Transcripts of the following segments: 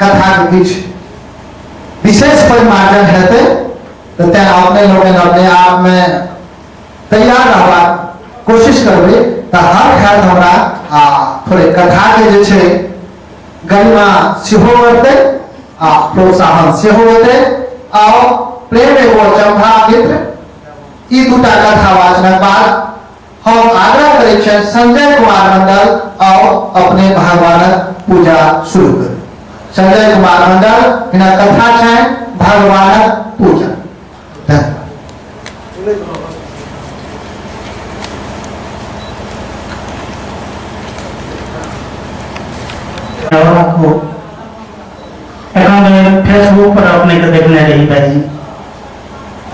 कथाके किछु विशेष परिमार्जन हेतै, तऽ तेँ अपने लोकनि अपने आपमे तैयार रहबाक कोशिश करबै तऽ हर हैत हमरा आ थोड़े कथाके जे छै गरिमा सेहो बढ़तै आ प्रोत्साहन सेहो हेतै। आओ प्रेम एगो अचंभा मित्र, ई दूटा कथा वाचनक बाद हम आग्रह करै छियनि संजय कुमार मंडल आओ अपने भगवानक पूजा शुरू करू। संजय कुमार मंडल, हिनक कथा छनि भगवानक पूजा। धन्यवाद। एखन फेसबुक पर अपने के देखने रही भाईजी,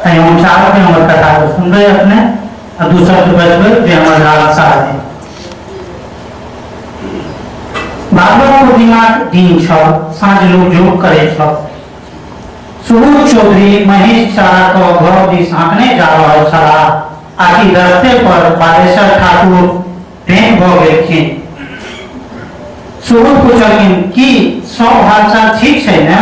आइ हम चाहब कि हमर कथा के सुनबै अपने आ दू शब्द बजबै जे हमर लालसा है। भादवा पूर्णिमाक दिन छल, साँझ लोक योग करै छल। सुबोध चौधरी महेश चारा के घर दिस हाँकने जा रहल छलाह आकि रस्ते पर बालेश्वर ठाकुर भेंट भऽ गेलखिन। सुबोध पुछलखिन, की सब हालचाल ठीक छै ने?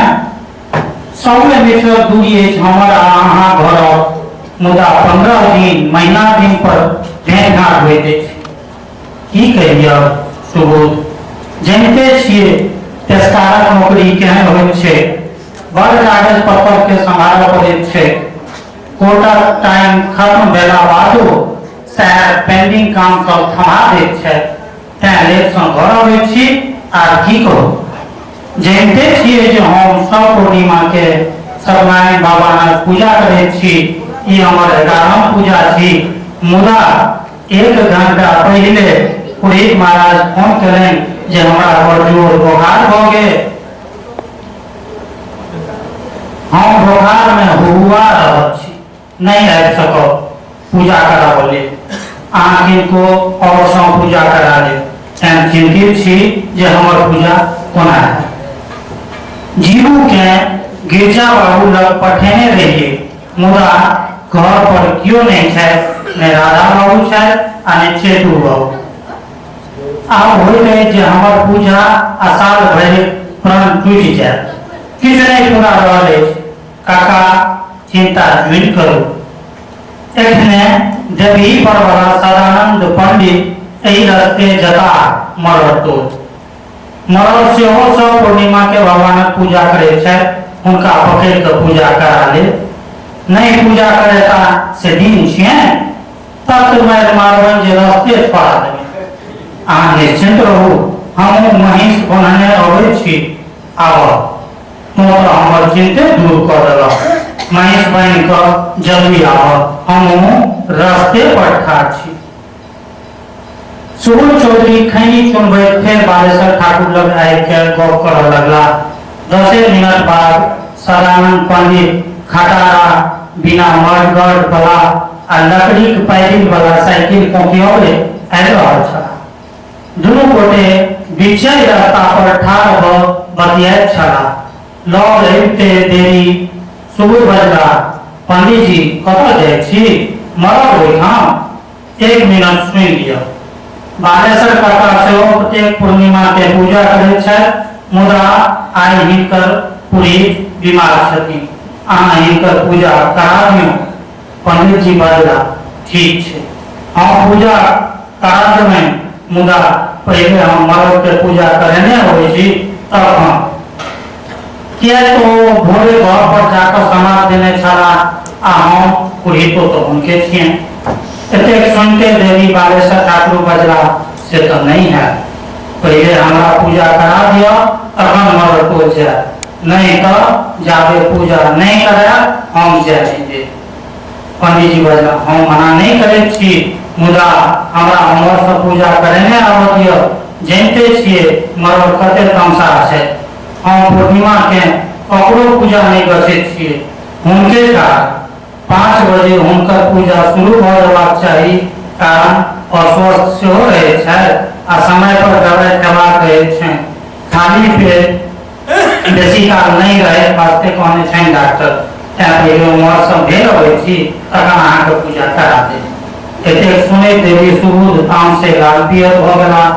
100 मीटर दूरी अछि हमर आ अहाँ घरक, मुदा 15 दिन महीना दिन पर भेंट घाट होइत अछि। की कहियऽ सुबोध, जनिते छियै पेशकारक नौकरी केहन होइत छै। बड़ कागज पत्तर के सम्हारऽ पड़ैत छै। कोर्टक टाइम खत्म भेला बादो साहेब पेंडिंग काम सब थमा दैत छथि, तेँ लेटसँ घर अबैत छी। आर की कहू, जनिते छियै जे हम सब पूर्णिमा के सत्यनारायण भगवानक पूजा करैत छी। ई हमर 11म पूजा छी। मुदा 1 घंटा पहिले पुरोहित महाराज फोन केलनि जे हमरा बड़ जोर बोखार भऽ गेल। हम बोखार में हुआ रहल छी, नहीं आबि सकब पूजा कराबऽ लेल। अहाँ किनको और सँ पूजा करा लेब। तेँ चिन्तित छी जे हमर पूजा कोना हैत। जीबू के गिरजा बाबू लग पठेने रहियै, मुदा घर पर कियो नहि छथि, ने राधा बाबू छथि आ ने चेतू बाबू। आब होइत अछि जे हमर पूजा आ साल भरिक प्रण टूटि जायत। किछु नहि पूरा रहल अछि। काका, चिंता जुनि करू। एखने देवही पर वाला सदानंद पंडित एहि रस्ते जताह मरड़ टोल। मरड़ सेहो सब पूर्णिमा के भगवानक पूजा करैत छथि, हुनका पकड़ि कऽ पूजा करा लेब। नहि पूजा करेता से दिन छियनि, तत मारि मारबनि जे रस्ते छोड़ा देबनि। अहाँ निश्चिंत रहू, हमहूँ महींस बन्हने अबैत छी। आब तोँ तऽ हमर चिन्ते दूर कऽ देलह। महींस बान्हि कऽ जल्दी आबह, हमहूँ रस्ते पर ठाढ़ छी। सुबुध चौधरी खैनी चुनबैत फेर बालेश्वर ठाकुर लग आबि कऽ गप करऽ लगलाह। 10 मिनट बाद सदानंद पंडित खटारा बिना मडगड बला आ लकड़ीक पैडिल बला साइकिल कोकियबैत आबि रहल छलाह। दुनू गोटे बीचहि रस्ता पर ठाढ़ भऽ बतियाइत छलाह। लग अबिते देरी सुबुध बजलाह, पंडीजी, कतऽ जाइ छी? मरब ओहिठाम? 1 मिनट सुनि लिअ। बालेश्वर काका सेहो प्रत्येक पूर्णिमा के पूजा करैत छथि, मुदा आइ हिनकर पुरहित बीमार छथिन। अहाँ हिनकर पूजा करा दियौ। पंडित जी बजलाह, ठीक छै, हम पूजा करा देबनि, मुदा पहिले हम मरद के पूजा करेने अबै छी तखन। किएक तऽ ओ भोरे घर पर जाकऽ समाद देने छलाह आ हम पुरहितो तऽ हुनके छियनि। एतेक सुनिते देवी बालेश्वर ठाकुर बजलाह, से तऽ नहि हैत। पहिले हमरा पूजा करा दिअ तखन मरद टोल जायब, नहि तऽ जाबे पूजा नहि करायब हम जाय नहि देब। पंडीजी बजलाह, हम मना नहि करैत छी, मुदा हमरा ओम्हरसँ पूजा करेने आबऽ दिअ। जनिते छियै मरद कते तमसाह छथि। हम पूर्णिमाकेँ ककरो पूजा नहि गछैत छियै, हुनके टा। 5 बजे हुनकर पूजा शुरू भऽ जेबाक चाही, कारण अस्वस्थ सेहो रहैत छथि आ समय पर दवाइ खेबाक रहैत छनि। खाली पेट बेसी काल नहि रहै वास्ते कहने छनि डॉक्टर। तेँ पहिले ओम्हरसँ भेल अबैत छी तखन अहाँके पूजा करा देब। एतेक सुनैत देरी सुबुध तामसे लाल पियर भऽ गेलाह।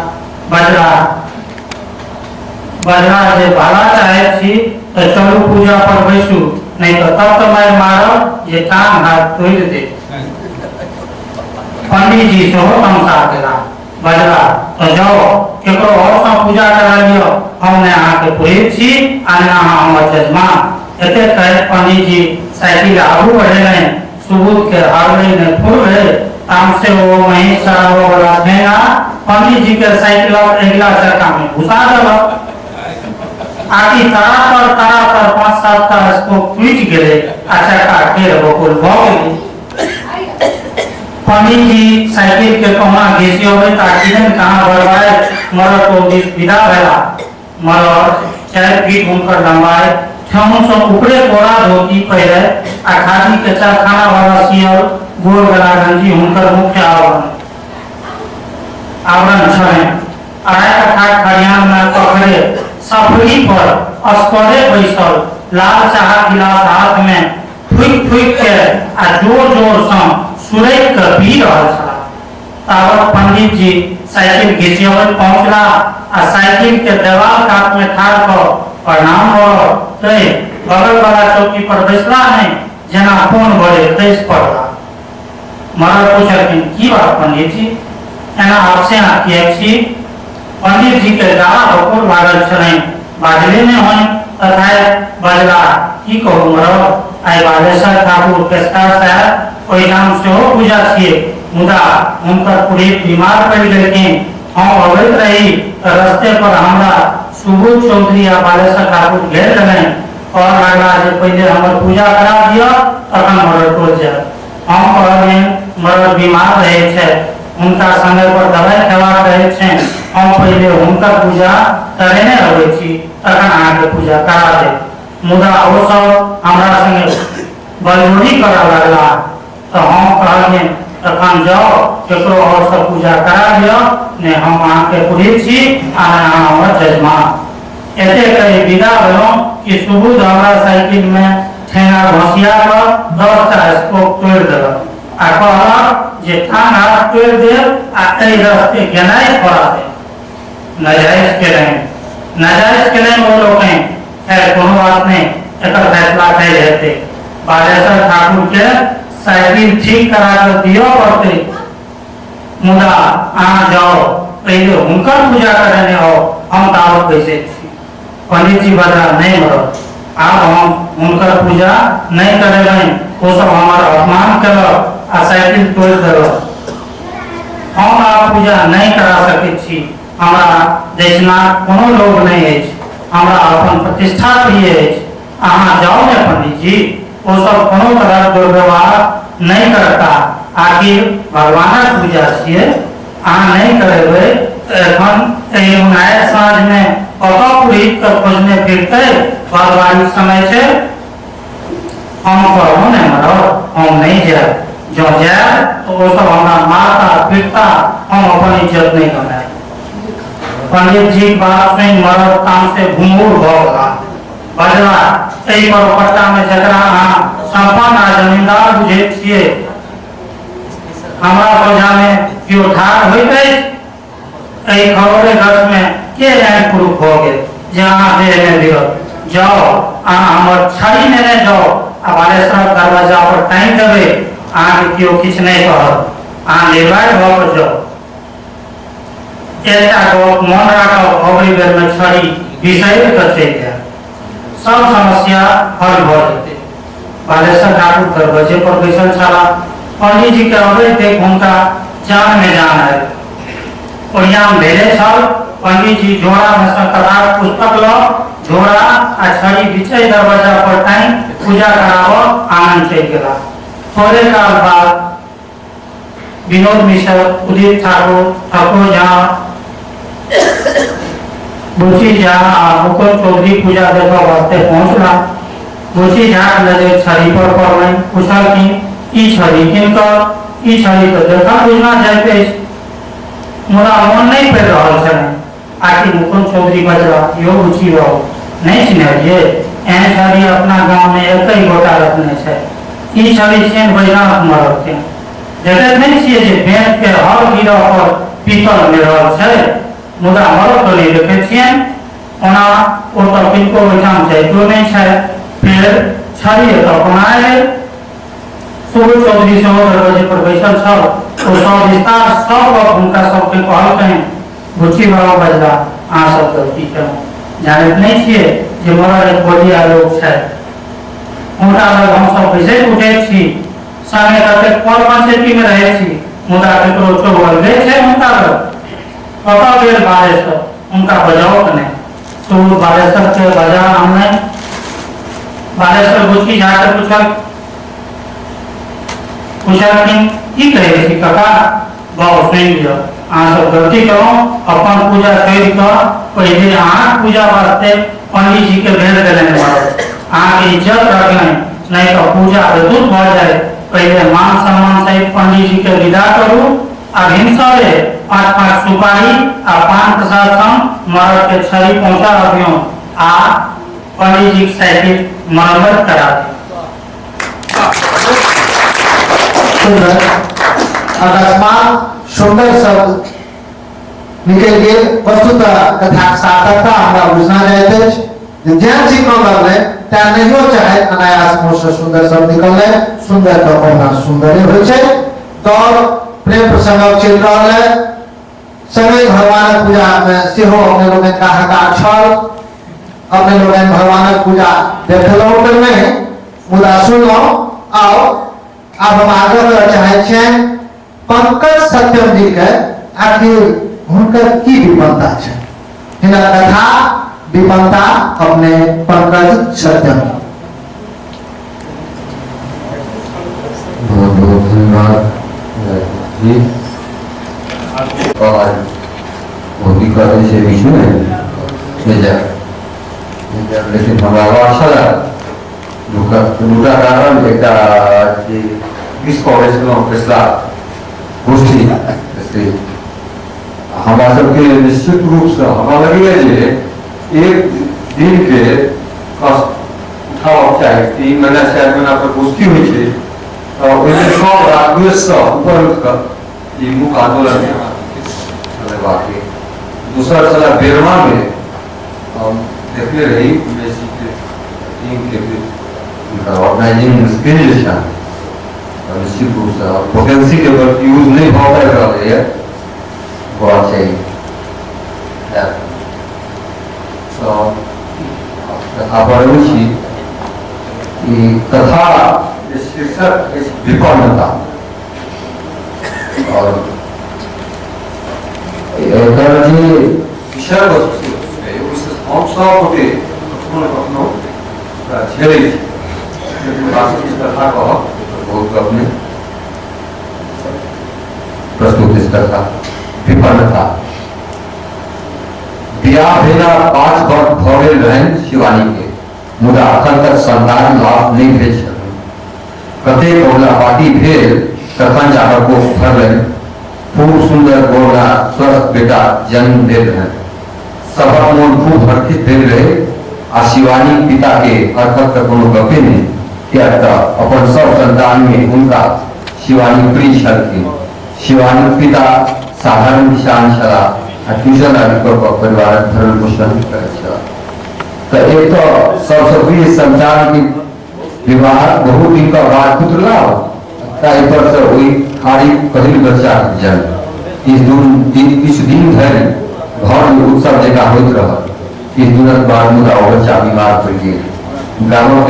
बजलाह, बजलाह जे भला चाहैत छी। तऽ चलू पूजा पर बैसू, नहि तऽ तब तऽ मारि मारब जे टांग हाथ तोड़ि देत। पंडित जी सेहो तमसा गेला, बजला तऽ जाउ केकरो और सँ पूजा करा लिअ, हम ने अहाँके पुरोहित छी आ ने अहाँ हमर जजमान। एते कहैत पंडित जी साइकिल आगू बढ़ेलनि। सुबुध के हारलै ने फुरलै, तामसे ओ महींस चराबऽ वाला ठेंगा पंडित जी के साइकिलक अगिला चक्का में घुसा देलक। आकि तरातर तरातर 5-7 टा स्पोक टूटि गेलै आ चक्का टेढ़ बकुल भऽ गेलै। पंडित जी साइकिल के कहुना घिसियबैत आ किदन कहाँ बड़बड़ाइत मरद टोल दिस विदा भेला। मरद 4 फीट हुनकर लंबाई, ठेहुन सँ ऊपरे कोरा धोती पहिरे आ खादी के चारखाना वाला सियल गोल गला गंजी हुनकर मुख्य आवरण छलनि। 2.5 कट्ठा खरिहान में ककरे सफरी पर असकरे बैसल लाल चाहक गिलास हाथ में फूकि फूकि के आ जोर जोर सँ सुरकि के पी रहल छलाह। तावत पंडित जी साइकिल घिसियबैत पहुँचला आ साइकिल के देवाल कात में ठाढ़ कऽ प्रणाम मरड़ कहि बगल वाला चौकी पर बैसला नहि, जेना फोन भरे खसि पड़ला। मरड़ पुछलखिन, की बात पंडित जी, एना आपसे अहाँ किएक छी? पंडित जी के गाला बकोर लागल छलनि, बाजले नहि होइन। तथा बजला, की कहू मरड़, आइ बालेश्वर ठाकुर पेशकार साहेब ओहिठाम सेहो पूजा छियै, मुदा हुनकर पुरोहित बीमार पड़ि गेलखिन। हम अबैत रही तऽ रस्ते पर हमरा सुबोध चौधरी आ बालेश्वर ठाकुर घेर लेलनि। कहऽ लगला जे पहिले हमर पूजा करा दिअ तखन मरड़ टोल जायब। हम कहलियनि, मरड़ बीमार रहै छथि, हुनका समय पर दवाइ खेबाक रहैत छनि, हम पहिले हुनकर पूजा करेने अबैत छी तखन अहाँके पूजा करा देब। मुदा ओ सब हमरा संगे बलजोरी करऽ लगलाह तऽ हम कहलियनि, तखन जाउ केकरो और सँ पूजा करा लिअ, ने हम अहाँके पुरोहित छी आ ने अहाँ हमर जजमान। एते कहि विदा भेलहुँ कि सुबुध हमरा साइकिल में ठेंगा घोंसिया कऽ 10 टा स्पोक तोड़ि देलक आ कहलक जे ठांग हाथ तोड़ि देब आ एहि रस्ते गेनाइ छोड़ा देब। नाजायज केलनि, नाजायज केलनि ओ लोकनि। खैर कोनो बात नहि, एकर फैसला काल्हि हेतै। बालेश्वर ठाकुर के साइकिल ठीक करा कऽ दिअ पड़तै। मुदा अहाँ जाउ, पहिले हुनकर पूजा करेने आउ, हम तावत बैसैत छी। पंडित जी बजला, नहि मरब, आब हम हुनकर पूजा नहि करेबनि। ओ सब हमर अपमान केलक आ साइकिल तोड़ि देलक। हम आब पूजा नहि करा सकैत छी। हमरा दक्षिणाक कोनो लोभ नहि अछि, हमरा अपन प्रतिष्ठा प्रिय अछि। अहाँ जाउ ने पंडित जी, ओ सब कोनो तरहक दुर्व्यवहार नहि करता। आखिर भगवानक पूजा छियै, अहाँ नहि करेबै तऽ एखन एहि उन्हायल साँझ मे कतऽ पुरोहित के खोजने फिरतै? भदवारीक समय छै। हम कहलहुँ ने मरब, हम नहि जायब। जँ जायब तऽ ओ सब हमरा मारता पीटता, हम अपन इज्जत नहि गमायब। पंडित जी बात सुनि मरब तामसे घुमौर भऽ गेला। बजला, एहि परोपट्टा मे जकरा अहाँ संपन्न आ जमींदार बुझैत छियै, हमरा सोझा मे केओ ठाढ़ होइत अछि? एहि खरोरे गछ मे के एहन पुरुख भऽ गेल जे अहाँ देह मे भिड़त? जाउ, अहाँ हमर छड़ी नेने जाउ आ बालेश्वरक दरबज्जा पर टाँगि देबै, अहाँके केओ किछु नहि कहत। अहाँ निर्भय भऽ कऽ जाउ। एकटा गप मोन राखब, अबरी बेर मे छड़ी बिसरि कऽ चलि जायब, सब समस्या हल भऽ जेतै। बालेश्वर ठाकुर दरबज्जे पर बैसल छलाह। पंडित जी के अबैत देख हुनका जान मे जान आयल। ओरियान भेले छल। पंडित जी झोरा मे सँ कथाक पुस्तक लऽ झोरा आ छड़ी बिचहि दरबज्जा पर टाँगि पूजा कराबऽ आंगन चलि गेलाह। थोड़े काल बाद विनोद मिश्र, उदित ठाकुर, ठाकुर झा, बुची झा आ मुकुंद चौधरी पूजा देखऽ वास्ते पहुँचला। बुची झाक नजरि छड़ी पर पड़लनि। पुछलखिन, ई छड़ी किनकर? ई छड़ी तऽ देखल बुझना जाइत अछि। मुदा मोन नहि पड़ि रहल छलनि। आकि मुकुंद चौधरी बजला, यौ बुची बाबू, नहि चिन्हलियै? एहन छड़ी अपना गाम मे एकहि गोटा रखने छथि। ई छड़ी छियनि बैजनाथ मरर के। देखैत नहि छियै जे बेंत के हर गिरह पर पीतल मिलल छै? मुदा मरद तऽ नहि देखैत छियनि। ओना ओ तऽ किनको ओहिठाम जाइतो नहि छथि। फेर छड़ी एतऽ कोना आयल? सुबोध चौधरी सेहो दरवाजे पर बैसल छल। ओ सब विस्तार सब गप हुनका सबके कहलकनि। बुच्ची बाबा बजला, अहाँ सब गलती केलहुँ। जानैत नहि छियै जे मरर एक बोलिया लोक छथि। हुनका लग हम सब बैसैत उठैत छी, संगे कतेक पर पंचैती मे रहैत छी, मुदा ककरो चोभ अलगे छै हुनका लग। कतऽ गेल बालेश्वर? हुनका बजाउ कने। सुबोध बालेश्वर के बजा आनलनि। बालेश्वर बुच्ची झा के पुछलखिन, की कहै छी काका? बाउ सुनि लिअ, अहाँ सब गलती केलहुँ। अपन पूजा छोड़ि कऽ पहिले अहाँक पूजा वास्ते पंडित जी के भेज देलनि मरद। अहाँके इज्जत रखलनि, नहि तऽ पूजा बेतुत भऽ जायत। पहिले मान सम्मान सहित पंडित जी के विदा करू आ भिनसरे 5-5 सुपारी आ पान प्रसाद संग मरद के छड़ी पहुंचा अबियौ आ पंडित जी के साइकिल मरम्मत करा दियौ। सुंदर, अकस्मात सुंदर शब्द निकलि गेल। वस्तुतः कथाक सार्थकता हमरा बुझना जाइत अछि जे जैं चिन्ह लगलै तैं नहियो चाहैत अनायास मुँहसँ सुंदर शब्द निकललै। सुंदर तऽ ओहुना सुंदरे होइ छै। दौड़ प्रेम प्रसंगक चलि रहल है, संगहि भगवानक पूजामे सेहो अपने लोकनि हाहाकार छल। अपने लोकनि भगवानक पूजा देखलहुँ तऽ नहि, मुदा सुनलहुँ। आउ आब हम आग्रह करऽ चाहै छियनि पंकज सत्यम जी के, आखिर हुनकर की विपन्नता छै। हिनक कथा विपन्नता अपने पंकज सत्यम। बहुत बहुत धन्यवाद जी। और बहुत दिक्कत होइ छै बीचमे नहि जायब, लेकिन हमरा आवाज छलै दूटा कारण। एकटा जे मिस कऽ गेल छलहुँ पिछला गोष्ठी, से हमरा सबके निश्चित रूपसँ हमरा लगैए जे एक दिनके कष्ट उठाबक चाही। 3 महीना 4 महीना पर गोष्ठी होइ छै तऽ ओहिमे सब राजद्वेषसँ ऊपर उठि कऽ ई मुख्य आन्दोलन चलेबाक। दोसर छलै बेरमामे हम देखने रही उमेश जीके टीमके हुनकर ऑर्गेनाइजिंग स्किल जे छनि, निश्चित रूपसँ पोटेंसीके यूज नहि भऽ पाबि रहलैए, होबाक चाही। तऽ कथा पढ़ै छी। ई कथा शीर्षक अछि विपन्नता, और एकर जे विषय वस्तु छै ओहिसँ हम सब गोटे कखनो ने कखनो झेलै छी। लेकिन बाकी किछु कथा कहब बहुत गप नहि। प्रस्तुत इस कथा विपन्नता। बियाह भेला 5 वर्ष भऽ गेल रहनि शिवानी के, मुदा अखन तक संतान लाभ नहि भेल छलनि। कतेक कबुला पाती भेल तखन जाकऽ कोख भरलनि। खूब सुन्दर गोरला स्वस्थ बेटा जन्म भेल रहनि। सभक मोन खूब हर्षित भेल रहै आ शिवानीक पिता के हर्षक तऽ कोनो गपे नहि, किएक तऽ अपन सब संतान मे हुनका शिवानी प्रिय छलखिन। शिवानीक पिता साधारण किसान छलाह आ ट्यूशन आदि कऽ कऽ परिवारक भरण पोषण करैत छलाह। तऽ एक तऽ सबसँ प्रिय संतान के विवाहक बहुत दिनक बाद पुत्र लाभ, ताहि पर से ओहि खाड़ी पहिल बच्चाक जन्म। किछु दिन धरि घर मे उत्सव जकाँ होइत रहल। किछु दिनक बाद मुदा ओ बच्चा बीमार पड़ि गेल। गामक